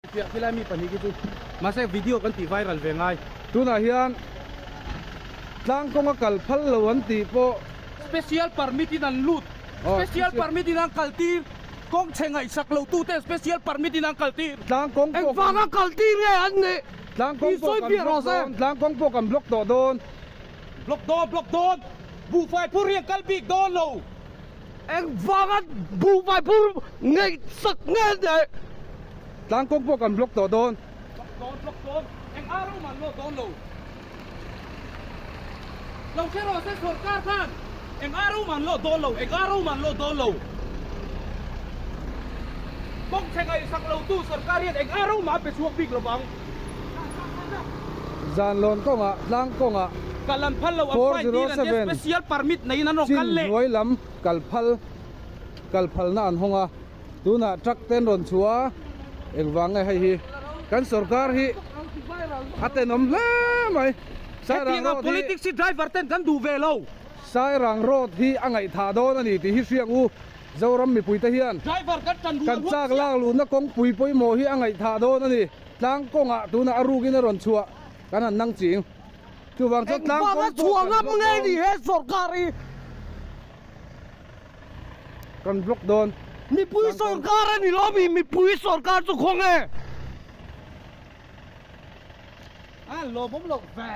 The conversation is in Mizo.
Piah khilai mi pahnih khi chu mahse video kan tih viral ve ngai. Tunah hian tlang kawnga kal phal lo an tih pawh. Special permit in an lut. Special permit in an kal tir. Kawng chhe ngaihsak lo tute special permit in an kal tir. Tlang kawng pawh Engvanga kal tir nge an nih? Tlang kawng pawh kan block dawn. Tlang kawng pawh kan block tawh dawn. Block dawn block dawn. Buhfai phur hi an kal bik dawn lo. Engvanga buhfai phur ngaihsak nge nih? Tlang kawng pawh kan block tawh dawn. Block dawn block dawn. Eng ar awm an lawt dawn lo. Lo hre rawh se sorkar khan eng ar awm an lawt dawn lo eng ar awm an lawt dawn lo. Kawng chhe ngaihsak lo tu sorkar hian eng ar awm a pe chhuak bik lovang. Zanlawn kawngah tlang kawngah Kal an phal lo an fine tir an tia special permit neiin an rawn kal leh. Chin hnuai lam kal phal kal phalna an hawng a. Tunah truck te an rawn chhuah a, engvang nge hei hi kan sorkar hi a tenawm hle mai. Sairang road hi politics hi driver ten kan duh ve lo. Sairang road hi a ngaihthah dawn a ni tih hi hriang u Zoram mipui te hian Driver kan tan kan chak lak luhna kawngpui pawimawh hi a ngaihthah dawn a ni. Tlang kawngah tunah a rukin a rawn chhuah kan han nang ching. Chuvang chuan tlang Engvanga kawng pawh chhuah kan ngam block nge dawn. ni he sorkar hi? Kan block dawn. Mipui sorkar a ni lo mi mipui sorkar chu khaw nge? A lawmawm loh ve.